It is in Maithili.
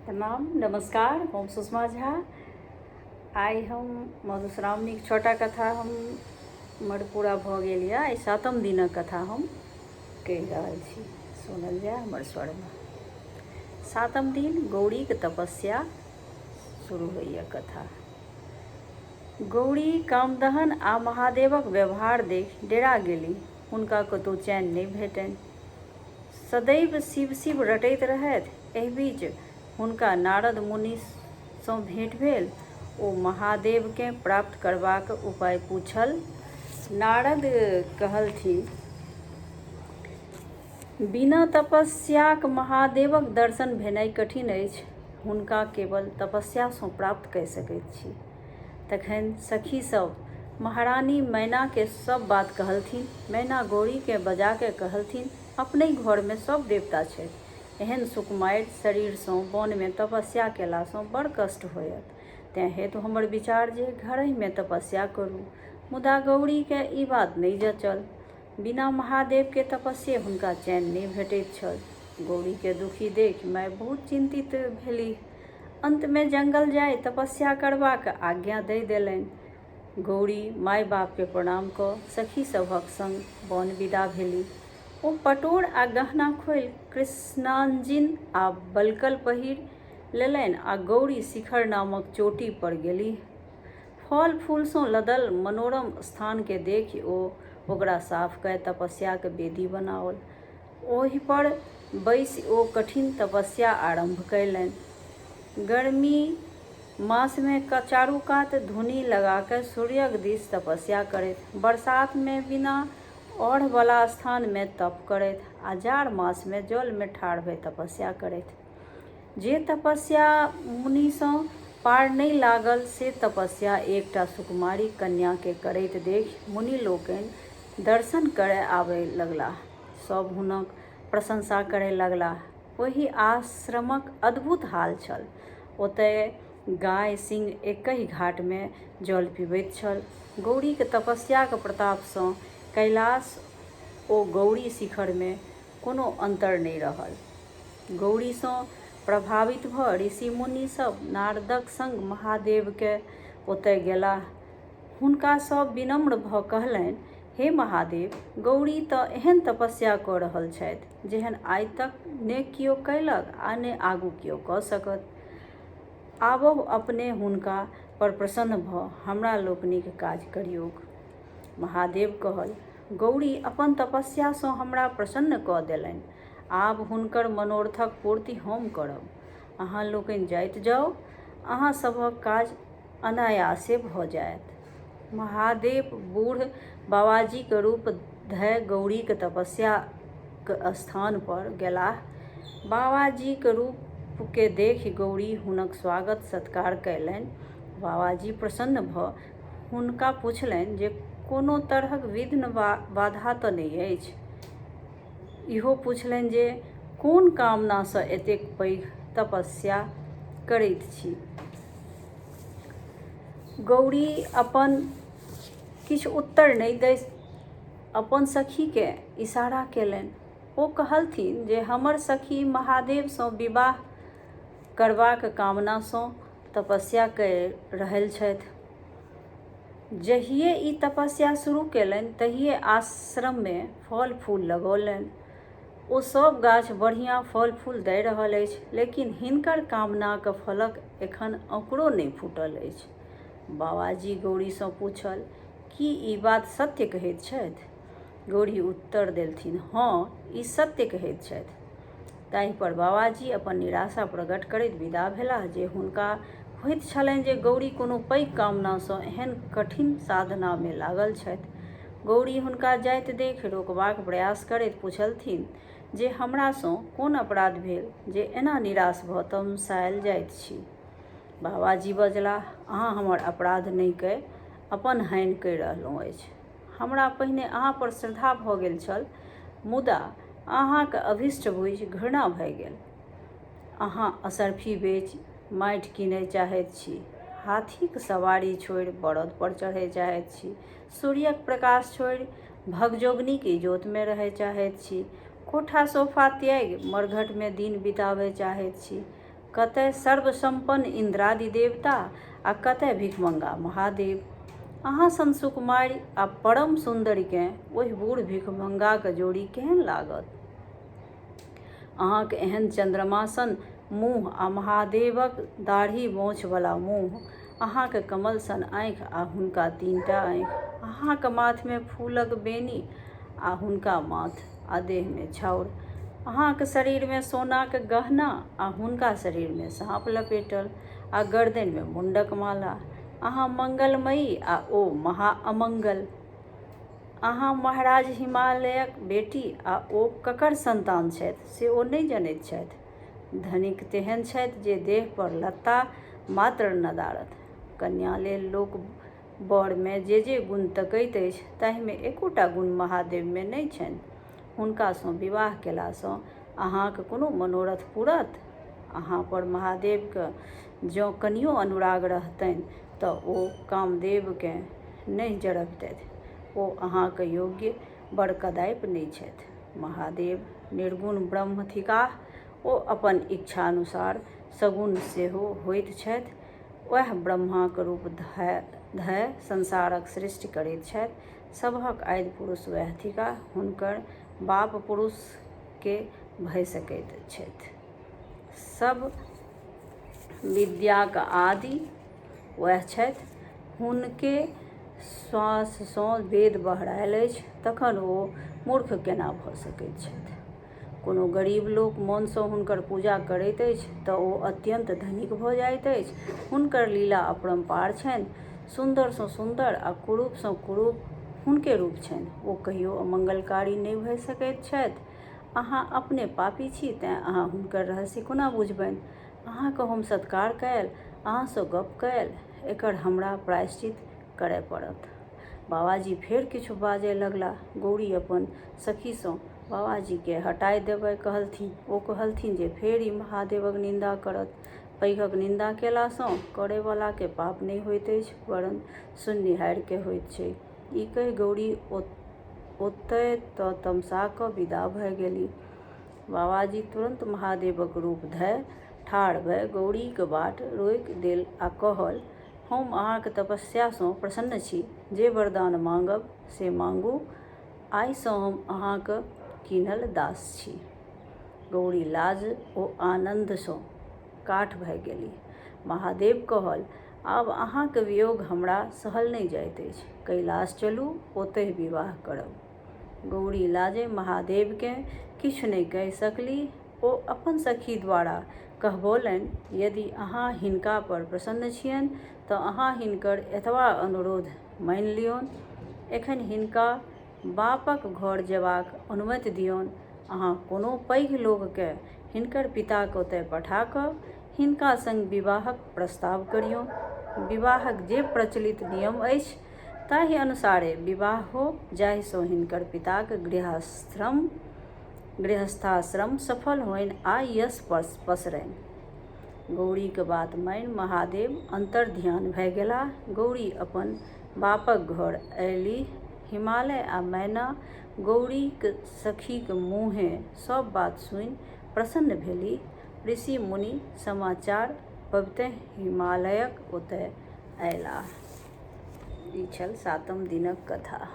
प्रणाम नमस्कार, हम सुषमा झा। आइ हम मधुश्रावणीक छओटा कथा हमर पूरा भऽ गेल यऽ। आइ सातम दिनक कथा हम कहि रहल छी, सुनल जाय हमर स्वरमे। सातम दिन गौरीक तपस्या शुरू होइए कथा। गौरी कामदहन आ महादेवक व्यवहार देखि डेरा गेली। हुनका कतहु चैन नहि भेटनि। सदैव शिव-शिव रटैत रहथि। एहि बीच हुनका नारद मुनिसँ भेंट भेल। ओ महादेवकेँ प्राप्त करबाक उपाय पूछल। नारद कहलथिन, बिना तपस्याक महादेवक दर्शन भेनाइ कठिन अछि। हुनका केवल तपस्यासँ प्राप्त कए सकैत छी। तखन सखी सभ महारानी मैनाकेँ सभ बात कहलथिन। मैना गौरीकेँ बजा कए कहलथिन, अपनहि घरमे सभ देवता छथि। एहन सुकुमारि शरीरसँ वनमे तपस्या केलासँ बड़ कष्ट होयत। तेँ हेतु हमर विचार जे घरहिमे तपस्या करू। मुदा गौरीकेँ ई बात नहि जँचल। बिना महादेवकेँ तपस्ये हुनका चैन नहि भेटैत छल। गौरीकेँ दुखी देखि माय बहुत चिन्तित भेलीह। अन्तमे जंगल जाय तपस्या करबाक आज्ञा दय देलनि। गौरी माय-बापकेँ प्रणाम कऽ सखी सभक संग वन विदा भेली। ओ पटोर आ गहना खोलि कृष्णाञ्जिन आ बलकल पहिरि लेलनि आ गौरी शिखर नामक चोटी पर गेलीह। फल-फूलसँ लदल मनोरम स्थानकेँ देखि ओ ओकरा साफ कय तपस्याक वेदी बनाओल। ओहिपर बैसि ओ कठिन तपस्या आरम्भ कयलनि। गर्मी मासमे चारूकात धुनी लगाकय सूर्यक दिस तपस्या करथि, बरसातमे बिना औढ़बला स्थानमे तप करथि आ जाड़ मासमे जलमे ठाढ़ भए तपस्या करथि। जे तपस्या मुनिसँ पार नहि लागल से तपस्या एकटा सुकुमारि कन्याकेँ करैत देखि मुनिलोकनि दर्शन करय आबय लगलाह। सभ हुनक प्रशंसा करय लगलाह। ओहि आश्रमक अद्भुत हाल छल। ओतय गाय सिंह एकहि घाटमे जल पिबैत छल। गौरीक तपस्याक प्रतापसँ कैलाश ओ गौरी शिखरमे कोनो अन्तर नहि रहल। गौरीसँ प्रभावित भऽ ऋषि-मुनि सभ नारदक संग महादेवकेँ ओतय गेलाह। हुनका सभ विनम्र भऽ कहलनि, हे महादेव! गौरी तँ एहन तपस्या कऽ रहल छथि जेहन आइ तक ने कियो कयलक आ ने आगू कियो कऽ सकत। आबहु अपने हुनका पर प्रसन्न भऽ हमरा लोकनिक काज करियौक। महादेव कहल, गौरी अपन तपस्यासँ हमरा प्रसन्न कऽ देलनि। आब हुनकर मनोरथक पूर्ति हम करब। अहाँ लोकनि जाइत जाउ। अहाँ सभक काज अनायासे भऽ जायत। महादेव बूढ़ बाबाजीक रूप धय गौरीक तपस्याक स्थान पर गेलाह। बाबाजीक रूपकेँ देखि गौरी हुनक स्वागत-सत्कार कयलनि। बाबाजी प्रसन्न भऽ हुनका पुछलनि जे कोनो तरहक विघ्न वा बाधा तँ नहि अछि? इहो पुछलनि जे कोन कामनासँ एतेक पैघ तपस्या करैत छी? गौरी अपन किछु उत्तर नहि दय अपन सखीकेँ इशारा कयलनि। ओ कहलथिन जे हमर सखी महादेवसँ विवाह करबाक कामनासँ तपस्या कय रहल छथि। जहिये ई तपस्या शुरू कयलनि तहिये आश्रममे फल-फूल लगौलनि। ओ सभ गाछ बढ़िया फल-फूल दय रहल अछि, लेकिन हिनकर कामनाक फलक एखन अंकुरो नहि फूटल अछि। बाबाजी गौरीसँ पूछल, की ई बात सत्य कहैत छथि? गौरी उत्तर देलथिन, हँ, ई सत्य कहैत छथि। ताहि पर बाबाजी अपन निराशा प्रकट करैत विदा भेलाह जे हुनका होइत छलनि जे गौरी कोनो पैघ कामनासँ एहन कठिन साधनामे लागल छथि। गौरी हुनका जाइत देखि रोकबाक प्रयास करैत पुछलथिन जे हमरासँ कोन अपराध भेल जे एना निराश भऽ तमसायल जाइत छी? बाबाजी बजलाह, अहाँ हमर अपराध नहि कय अपन हानि कय रहलहुँ अछि। हमरा पहिने अहाँ पर श्रद्धा भऽ गेल छल, मुदा अहाँक अभीष्ट बुझि घृणा भए गेल। अहाँ असर्फी बेचि माटि कीनय चाहैत छी। हाथीक सवारी छोड़ि बड़द पर चढ़य चाहैत छी। सूर्यक प्रकाश छोड़ि भगजोगनीक इजोतमे रहय चाहैत छी। कोठा-सोफा त्यागि मरघटमे दिन बिताबय चाहैत छी। कतय सर्वसम्पन्न इन्द्रादि देवता आ कतय भिखमंगा महादेव। अहाँ सन सुकुमारि आ परम सुन्दरिकेँ ओहि बूढ़ भिखमंगाक जोड़ी केहन लागत? अहाँक एहन चन्द्रमा सन मुँह आ महादेवक दाढ़ी-मोंछवला मुँह, अहाँक कमल सन आँखि आ हुनका तीनटा आँखि, अहाँक माथमे फूलक बेनी आ हुनका माथ आ देहमे छाउर, अहाँक शरीरमे सोनाक गहना आ हुनका शरीरमे साँप लपेटल आ गरदनिमे मुण्डक माला, अहाँ मंगलमयी आ ओ महा अमंगल। अहाँ महाराज हिमालयक बेटी आ ओ ककर सन्तान छथि से ओ नहि जनैत छथि। धनिक तेहन छथि जे देह पर लत्ता मात्र नदारद। कन्या लेल लोक वरमे जे-जे गुण तकैत अछि ताहिमे एकोटा गुण महादेवमे नहि छनि। हुनकासँ विवाह केलासँ अहाँक कोनो मनोरथ पूरत? अहाँ पर महादेवकेँ जँ कनियो अनुराग रहतनि तँ ओ कामदेवकेँ नहि जरबितथि। ओ अहाँक योग्य वर कदापि नहि छथि। महादेव निर्गुण ब्रह्म थिकाह। ओ अपन इच्छानुसार सगुण सेहो होइत छथि। ओएह ब्रह्माक रूप धए संसारक सृष्टि करैत छथि। सबहक आदिपुरुष ओएह थिकाह। हुनकर बाप पुरुष के भए सकैत छथि? सभ विद्याक आदि ओएह छथि। हुनके श्वाससँ वेद बहराएल अछि। तखन ओ मूर्ख केना भए सकैत छथि? कोनो गरीब लोक मोनसँ हुनकर पूजा करैत अछि तँ ओ अत्यन्त धनिक भऽ जाइत अछि। हुनकर लीला अपरम्पार छनि। सुन्दरसँ सुन्दर आ कुरूपसँ कुरूप हुनके रूप छनि। ओ कहियो अमंगलकारी नहि भए सकैत छथि। अहाँ अपने पापी छी तेँ अहाँ हुनकर रहस्य कोना बुझबनि? अहाँक हम सत्कार कएल, अहाँसँ गप्प कएल, एकर हमरा प्रायश्चित करए पड़त। बाबाजी फेर किछु बाजए लगलाह। गौरी अपन सखीसँ बाबाजीकेँ हटाए देबए कहलथिन। ओ कहलथिन जे फेर ई महादेवक निन्दा करत। पैघक निन्दा केलासँ करएवलाकेँ पाप नहि होइत अछि वरन् सुननिहारिकेँ होइत छैक। ई कहि गौरी ओतए तँ तमसा कऽ विदा भए गेलीह। बाबाजी तुरन्त महादेवक रूप धए ठाढ़ भए गौरीक बाट रोकि देल आ कहल, हम अहाँक तपस्यासँ प्रसन्न छी। जे वरदान माँगब से माँगू। आइसँ हम अहाँक कीनल दास छी। गौरी लाज ओ आनन्दसँ काठ भए गेलीह। महादेव कहल, आब अहाँक वियोग हमरा सहल नहि जाइत अछि। कैलास चलू, ओतहि विवाह करब। गौरी लाजे महादेवकेँ किछु नहि कहि सकलीह। ओ अपन सखी द्वारा कहबौलनि, यदि अहाँ हिनका पर प्रसन्न छियनि तँ अहाँ हिनकर एतबा अनुरोध मानि लियौन। एखन हिनका बापक घर जेबाक अनुमति दियौन। अहाँ कोनो पैघ लोककेँ हिनकर पिताक ओतय पठा कऽ हिनका संग विवाहक प्रस्ताव करियौन। विवाहक जे प्रचलित नियम अछि ताहि अनुसारे विवाह हो जाहिसँ हिनकर पिताक गृहस्थ्रम गृहस्थाश्रम सफल होइन आ यश पसरनि। गौरीक बात मानि महादेव अन्तर्ध्यान भए गेलाह। गौरी अपन बापक घर अएलीह। हिमालय आ मैना गौरीक सखीक मुँहेँ सभ बात सुनि प्रसन्न भेलीह। ऋषि-मुनि समाचार पबितहि हिमालयक ओतए अएलाह। ई छल सातम दिनक कथा।